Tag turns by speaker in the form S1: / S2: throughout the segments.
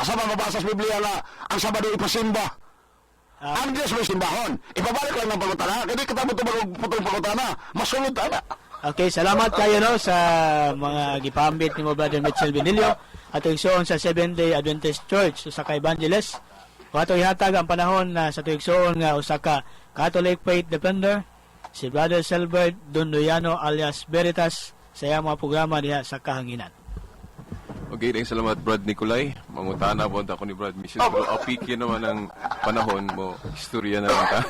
S1: Asa man mabasa sa Biblia nga ang Sabado ipasimba?
S2: Ah.
S1: Ang Diyos may simbahon. Ipabalik lang ng pangutana. Kaya di kita mo tubag putong pangutana. Masulod ta na.
S2: Okay, salamat kayo, no, sa mga gipambit nimo, Brother Mitchell Benilio, ato igsoon sa Seventh Day Adventist Church, usa ka evangelist. Ug ato ihatag ang panahon na sa ato igsoon nga usa ka Catholic faith defender, si Brother Selbert Dondoyano alias Veritas, sa iyang mga programa diha sa kahanginan.
S3: Okay, daghang salamat, Brad Nicolay. Mangutana po ako ni Brad Michel. Pero apiki naman ang panahon mo. Istorya na lang ka.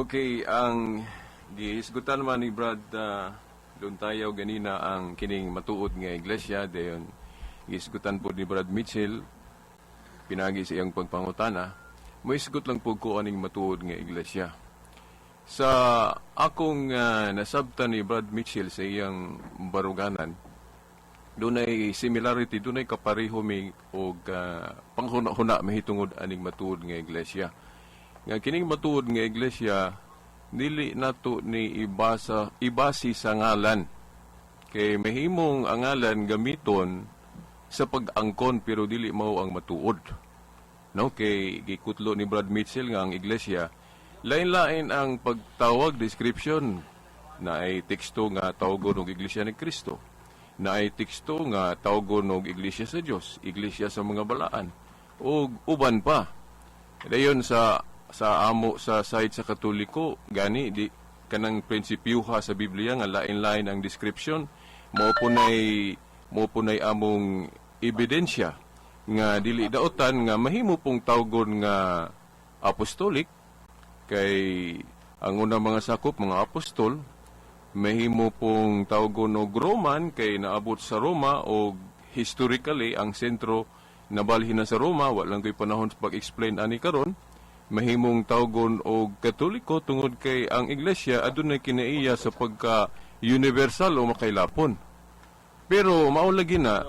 S3: Okay, ang gihisgutan naman ni Brad Luntayaw ganina ang kining matuod nga iglesia. Dayon, gihisgutan po ni Brad Mitchell pinagi sa iyang pagpangutana. Mohisgot lang po ko aning matuod nga iglesia. Sa akong nasabtan ni Brad Mitchell sa iyang baruganan, dunay similarity, dunay kapareho mi og panghuna-huna mahitungod aning matuod nga iglesia. Nga kining matuod nga iglesia dili nato ni ibasa ibasi sa ngalan. Kay mahimong ang ngalan gamiton sa pag-angkon pero dili mao ang matuod. No, kay gikutlo ni Brad Mitchell nga ang iglesia lain-lain ang pagtawag, description. Na ay teksto nga tawgon og Iglesia ni Kristo, na ay teksto nga tawgon og Iglesia sa Dios, Iglesia sa mga balaan ug uban pa. Dayon sa amo sa side sa Katoliko gani, di kanang prinsipyuha sa Biblia nga lain-lain ang description, mao po nay among ebidensya nga dili daotan nga mahimo pong tawgon nga apostolic kay ang unang mga sakop mga apostol, mahimo pong tawgon og Roman kay naabot sa Roma og historically ang sentro nabalhin na sa Roma. Wa lang ko'y panahon sa pag-explain ani karon. Mahimong tawgon og Katoliko tungod kay ang iglesia adunay kinaiya sa pagka universal o makailapon. Pero mao lagi na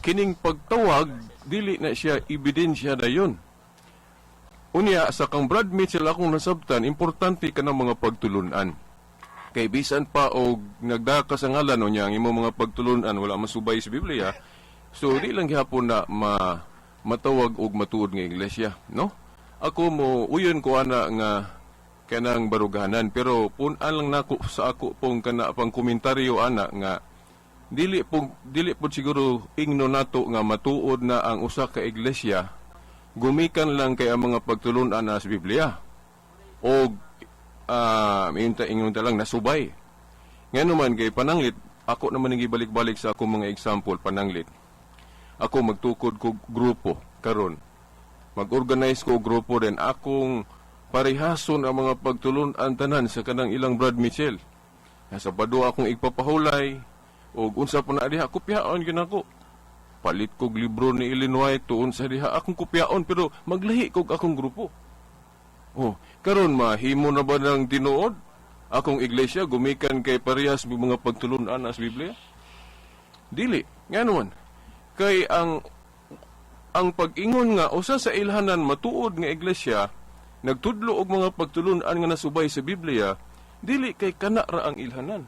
S3: kining pagtawag dili na siya ebidensya dayon. Unya sa kang Brad Mitchell, akong nasabtan, importante kanang mga pagtulunan. Kay bisan pa og nagdaka sa ngalan, unya ang imong mga pagtulunan wala masubay sa Biblia, so di lang gihapon na matawag og matuod nga iglesia, no? Ako mo uyon ko ana nga kanang baruganan, pero pun-an lang nako sa ako pong kana pang komentaryo ana nga dili po siguro ingno nato nga matuod na ang usa ka iglesia gumikan lang kay ang mga pagtulunan na sa Biblia o ingon ta lang nasubay. Ngano man kay pananglit ako naman ang gibalik-balik sa akong mga example. Pananglit ako magtukod ko grupo karon, mag-organize ko og grupo din, akong parehason ang mga pagtulunan tanan sa kanang ilang Brad Mitchell. Sa Sabado akong igpapahulay og unsa pa na diha, kopyaon gyud nako. Palit kog libro ni Ellen White tuon sa diha, akong kopyaon, pero maglahi kog akong grupo. Oh, karon mahimo na ba ng tinuod akong iglesia gumikan kay parehas mi mga pagtulunan sa Biblia? Dili. Ngano man? Kay ang pag-ingon nga usa sa ilhanan matuod nga iglesia nagtudlo og mga pagtulunan nga nasubay sa Biblia, dili kay kana ra ang ilhanan.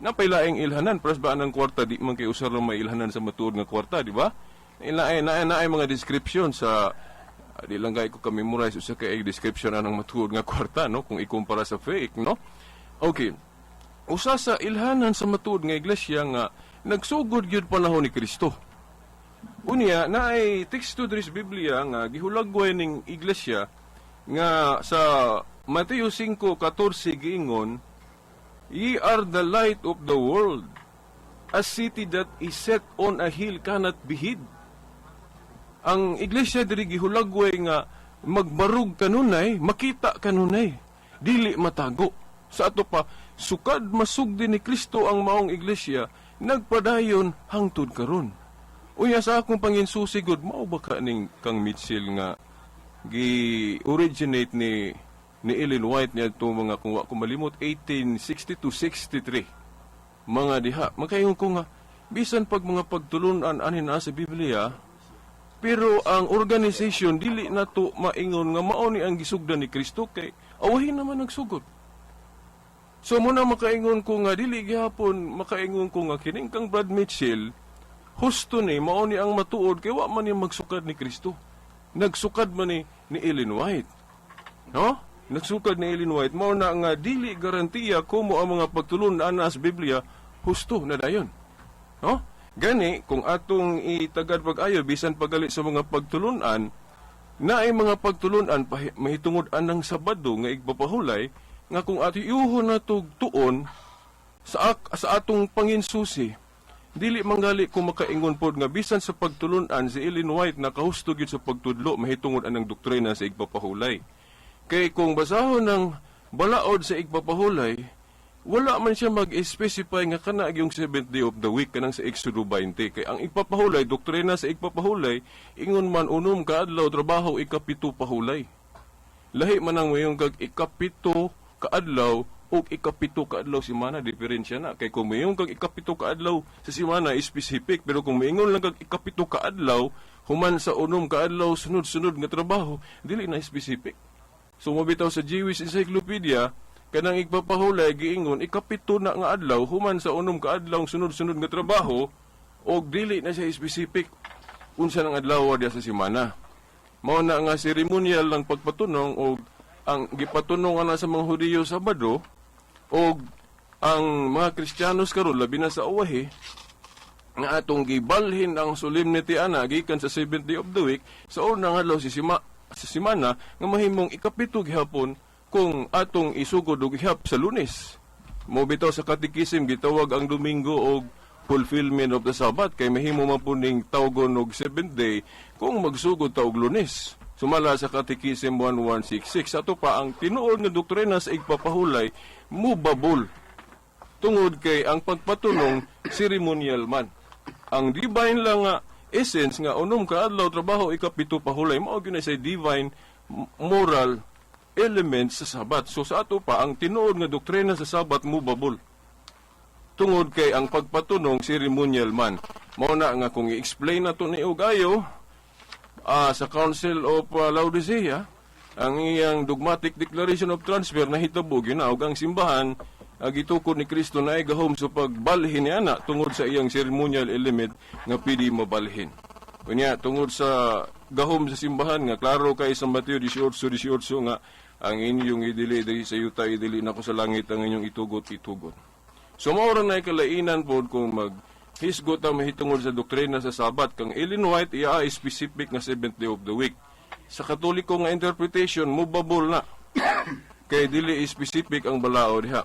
S3: Napay laing ilhanan. Pras ba ang kwarta, di man kay usa ra may ilhanan sa matuod nga kwarta, di ba? Ilain na naay mga description sa di lang kay ko ka-memorize usa kay description anang matuod nga kwarta, no, kung ikumpara sa fake, no? Okay. Usa sa ilhanan sa matuod nga iglesia nga nagsugod gyud panahon ni Kristo. Unya, naay teksto diri sa Biblia nga gihulagway ning iglesia nga sa Mateo 5:14 giingon, "Ye are the light of the world. A city that is set on a hill cannot be hid." Ang iglesia diri gihulagway nga magbarug kanunay, makita kanunay, dili matago. Sa ato pa, sukad masugdi ni Kristo ang maong iglesia, nagpadayon hangtod karon. Unya sa akong panginsusigod, mao ba ka ning kang Mitchell nga gi-originate ni Ellen White niadto mga, kung wa ko malimot, 1862-63 mga diha? Makaingon ko nga bisan pag mga pagtulunan ani naa sa Biblia, pero ang organization dili nato maingon nga mao ni ang gisugdan ni Kristo kay awahin naman nagsugod. So mo na makaingon ko nga dili gihapon makaingon ko nga kining kang Brad Mitchell Husto ni mao ni ang matuod kay wa man ni magsukad ni Kristo. Nagsukad man ni Ellen White. No? Nagsukad ni Ellen White, mao na nga dili garantiya kumo ang mga pagtulun-an na sa Biblia husto na dayon. No? Gani kung atong itagad pag-ayo bisan pagali sa mga pagtulun-an, naay mga pagtulun-an mahitungod anang Sabado nga igpapahulay nga kung ato yuho na tuon sa atong panginsusi, dili manggali kung makaingon pod nga bisan sa pagtulun-an si Ellen White nakahusto gyud sa pagtudlo mahitungod anang doktrina sa igpapahulay. Kay kung basahon ng balaod sa igpapahulay, wala man siya mag-specify nga kana yung seventh day of the week kanang sa Exodo 20. Kay ang igpapahulay, doktrina sa igpapahulay, ingon man unom ka adlaw trabaho, ikapito pahulay. Lahi man ang mayong kag ikapito kaadlaw o ikapito kaadlaw semana, diferensya na. Kay kung mayong kag ikapito kaadlaw sa semana, specific, pero kung maingon lang kag ikapito kaadlaw human sa unom kaadlaw sunod-sunod nga trabaho, dili na specific. So mabitaw sa Jewish Encyclopedia, kanang igpapahulay giingon ikapito na nga adlaw human sa unom kaadlaw sunod-sunod nga trabaho og dili na siya specific unsa nang adlaw diya sa semana. Mao na nga seremonial lang pagpatunong og ang gipatunong ana sa mga Hudiyo, Sabado, og ang mga Kristiyanos karon, labi na sa Oahe, nga atong gibalhin ang solemnity ana gikan sa seventh day of the week sa unang adlaw si sima, sa semana nga mahimong ikapito gihapon kung atong isugod og ihap sa Lunes. Mo bitaw sa Catechism gitawag ang Domingo og fulfillment of the Sabbath kay mahimo man po ning tawgon og seventh day kung magsugod ta og Lunes. Sumala sa Catechism 1166, ato pa ang tinuod nga doktrina sa igpapahulay mubabol tungod kay ang pagpatunong ceremonial man. Ang divine lang nga essence nga unom ka adlaw trabaho, ikapito pahulay, mao gyud na sa divine moral elements sa Sabat. So sa ato pa ang tinuod nga doktrina sa Sabat mubabol tungod kay ang pagpatunong ceremonial man. Mao na nga kung i-explain na to ni Ugayo sa Council of Laodicea, ang iyang dogmatic declaration of transfer na hitabo ginaog ang simbahan, gitukod ni Kristo na ay gahom sa pagbalhin niya na tungod sa iyang ceremonial element nga pwede mabalhin. Unya, tungod sa gahom sa simbahan nga klaro kay sa Mateo 18:18 nga ang inyong idili diri sa yuta, idili nako sa langit, ang inyong itugot, itugot. So mao ra na kalainan pod kung mag hisgot ang mahitungod sa doktrina sa Sabat. Kang Ellen White, iya specific nga seventh day of the week. Sa Katoliko nga interpretation, mubabol na kay dili specific ang balaod diha.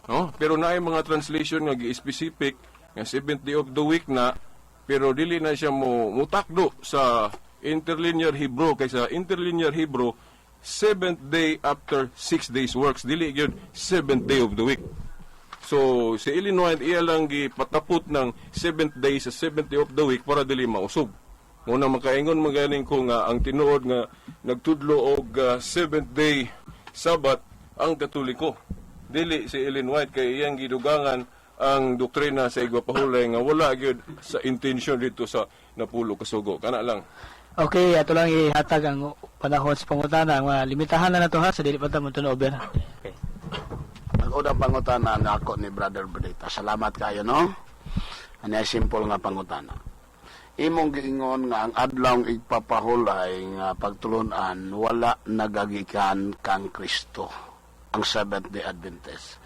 S3: No? Pero naay mga translation nga gi-specific nga seventh day of the week na, pero dili na siya mo mutakdo sa interlinear Hebrew, kay sa interlinear Hebrew, seventh day after 6 days works, dili gyud seventh day of the week. So si Ellen White, iya lang gipatapot ng seventh day sa seventh day of the week para dili mausog. Muna makaingon magaling ko nga ang tinuod nga nagtudlo og seventh day Sabbath ang Katoliko. Dili si Ellen White, kay iyang gidugangan ang doktrina sa igpapahulay nga wala gyud sa intention dito sa napulo ka sugo. Kana lang.
S2: Okay, ato lang ihatag ang panahon sa pangutana. Mga limitahan na nato ha, sa dili pa ta mo over. Okay.
S1: Ang unang pangutana nako ni Brother Brita. Salamat kayo, no? Ano, simple nga pangutana. Imong giingon nga ang adlaw igpapahulay nga pagtulunan wala nagagikan kang Kristo ang Seventh Day Adventist.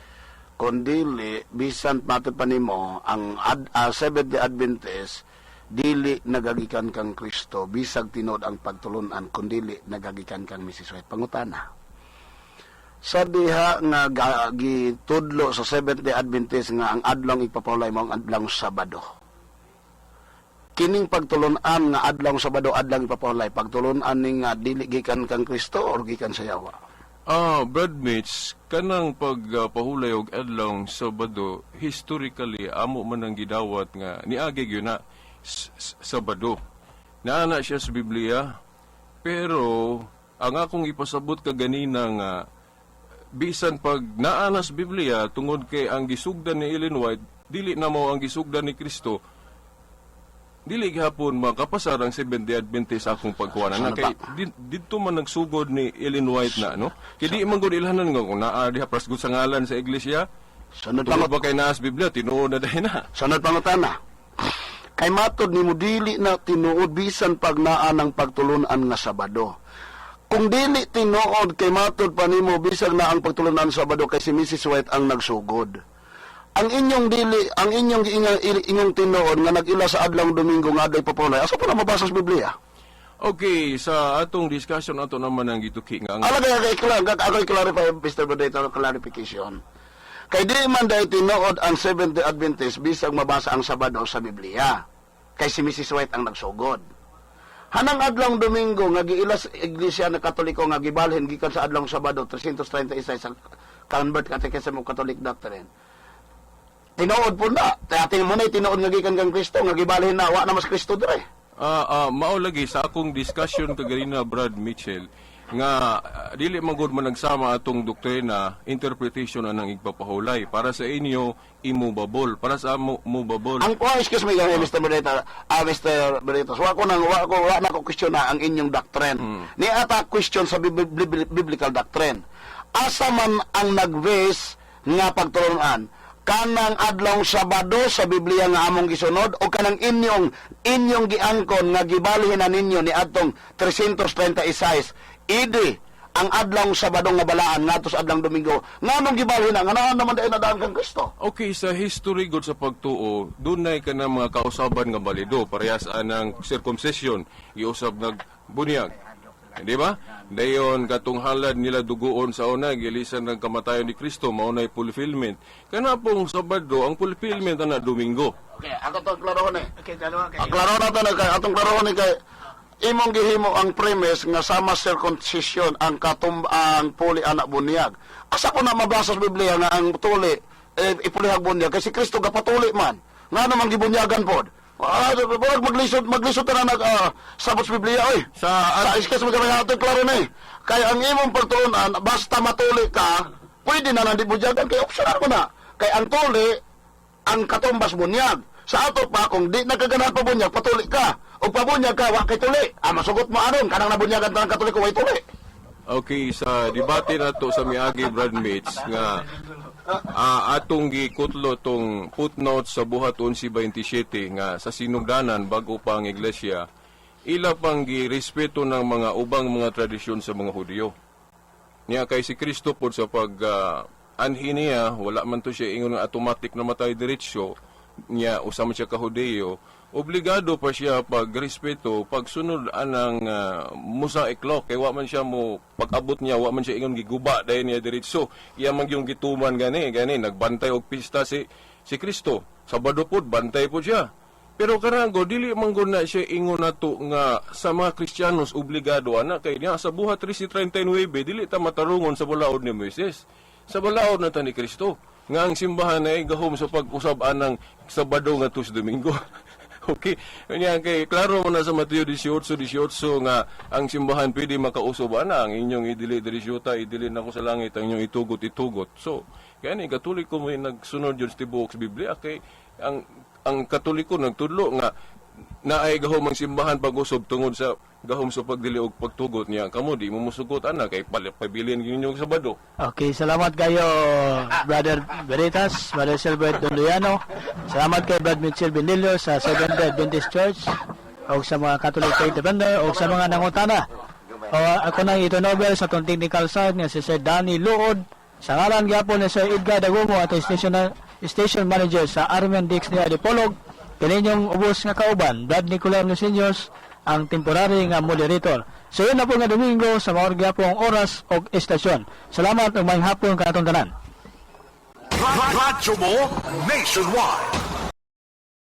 S1: Kung dili, bisan mato pa nimo ang Seventh Day Adventist dili nagagikan kang Kristo, bisag tinuod ang pagtulunan kun dili nagagikan kang Mrs. White. Pangutana. Sa diha nga gitudlo sa Seventh Day Adventist nga ang adlaw ipapahulay mo ang adlaw Sabado. Kining pagtulunan nga adlaw Sabado adlaw ipapahulay, pagtulunan ning nga dili gikan kang Kristo or gikan sa yawa?
S3: Brad Mitch, kanang pagpahulay og adlaw Sabado, historically amo man ang gidawat nga niagi gyud na Sabado. Naa na siya sa Biblia, pero ang akong ipasabot kaganina nga bisan pag naa na sa Biblia, tungod kay ang gisugdan ni Ellen White dili na mao ang gisugdan ni Kristo, dili gihapon makapasar ang Seventh Day Adventist sa akong pagkuhanan na
S1: Ano
S3: kay didto man nagsugod ni Ellen White na, no, kay di man gud ilhanan nga kung naa diha prasgod sa ngalan sa iglesia
S1: Sunod
S3: tungod
S1: pangut
S3: ba kay naa sa Biblia, tinuod na dahil na.
S1: Sunod pangutana. Kay matod nimo dili na tinuod bisan pag naa ng pagtulunan nga Sabado. Kung dili tinuod kay matod pa nimo bisag na ang pagtulunan sa Sabado kay si Mrs. White ang nagsugod. Ang inyong dili, ang inyong inyong tinuod nga nag-ila sa adlaw Domingo nga adlay papulay. Asa pa na mabasa sa Biblia?
S3: Okay, sa atong discussion ato naman ang gituki nga ang
S1: Ala kaya kay ako i-clarify, Mr. Moderator, clarification. Kay di man dahil tinuod ang Seventh-day Adventist bisag mabasa ang Sabado sa Biblia. Kay si Mrs. White ang nagsugod. Hanang adlong Domingo nga giila sa Iglesia na Katoliko nga gibalhin gikan sa adlong Sabado 336 sa Convert Catechism of Catholic Doctrine. Tinuod po na. Kaya mo na tinuod nga gikan kang Kristo nga gibalhin na wa na mas Kristo dire.
S3: Mao lagi sa akong discussion kaganina, Brad Mitchell, nga dili man gud man nagsama atong doktrina, interpretation anang igpapahulay para sa inyo immovable, para sa amo movable.
S1: Ang oh, excuse me, Mr. Moderator, Mr. Moderator. Wa ko nang wa ko wa na ko question na ang inyong doctrine. Ni ata question sa biblical doctrine. Asa man ang nag-base nga pagtulunan? Kanang adlaw Sabado sa Biblia nga among gisunod o kanang inyong inyong giangkon nga gibalhin na ninyo ni atong 336 idi ang adlaw Sabado nga balaan ngadto sa adlaw Domingo, nganong gibalhin na nga naa naman dahil nadaan kang Kristo?
S3: Okay, sa history god sa pagtuo, dunay ka na mga kausaban nga balido, parehas anang circumcision, giusab nag bunyag. Di ba? Dayon katong halad nila dugoon sa una, gilisan ng kamatayon ni Kristo, mao nay fulfillment. Kana pong Sabado, ang fulfillment ana Domingo.
S1: Okay, ako to klarohon eh.
S2: Okay, dalawa kay
S1: Ang klaro na to na kay atong klarohon ni kay imong gihimo ang premise nga sama circumcision ang katum ang puli anak bunyag. Asa ko na mabasa sa Biblia nga ang tuli ipulihag bunyag kay si Kristo gapatuli man. Nga naman gibunyagan pod. Murag maglisod maglisod na nag sabot sa Biblia oy.
S3: Sa
S1: Sa excuse mo kami atong klaro na eh. Kay ang imong pagtuunan basta matuli ka, pwede na nang dibunyagan kay optional mo na. Kay ang tuli ang katumbas bunyag. Sa ato pa, kung di nagkaganahan pa bunyag, patuli ka. O pabunyag ka, wa kay tuli. Masugot mo aron, kanang nabunyagan tanang Katoliko, way tuli.
S3: Okay, sa debate na to sa miagi, Brad Mates, nga atong gikutlo tong footnote sa Buhat 11:27 nga sa sinugdanan bago pa ang iglesia, ila pang girespeto ng mga ubang mga tradisyon sa mga Hudyo. Niya kay si Kristo pod sa pag anhi niya, wala man to siya ingon nga automatic na matay diretsyo niya, usa man siya ka Hudiyo, obligado pa siya pagrespeto, pagsunod anang Mosaic law kay wa man siya mo pag-abot niya, wa man siya ingon giguba dayon niya diretso. Iya man yung gituman gani gani nagbantay og pista si si Kristo. Sabado pod bantay pod siya. Pero karango dili man gud na siya ingon nato nga sa mga Kristiyanos obligado ana kay niya sa Buhat 13:39 dili ta matarungon sa balaod ni Moises. Sa balaod na ta ni Kristo nga ang simbahan ay gahom sa pag-usab anang Sabado nga tus Domingo. Okay. Kanya kay klaro mo na sa Mateo 18:18 nga ang simbahan pwede makausob ana ang inyong idili diri syuta, idili nako sa langit, ang inyong itugot itugot. So, kaya ni Katoliko mo nagsunod yun sa tibuok sa Biblia kay ang Katoliko nagtudlo nga naay gahom ang simbahan pag-usob tungod sa gahom sa pagdili og pagtugot niya kamo di mo musugot ana kay pabilin ninyo og Sabado.
S2: Okay, salamat kayo, Brother Veritas, Brother Silbert Dondoyano. Salamat kay Brad Mitchell Bendillo sa Seventh-day Adventist Church o sa mga Catholic Faith Defender o sa mga nangutana. O ako nang ito Nobel sa atong technical side nga si Sir Danny Luod. Sa ngalan gyapon ni Sir Edgar Dagumo at station manager sa Armen Dix ni Adipolog. Kaninyong ubos nga kauban, Brad Nicolao Lucinos, ang temporary nga moderator. So yun na po nga Domingo sa maor gyapong oras og estasyon. Salamat ug maayong hapon kanatong tanan.
S4: Radyo mo nationwide.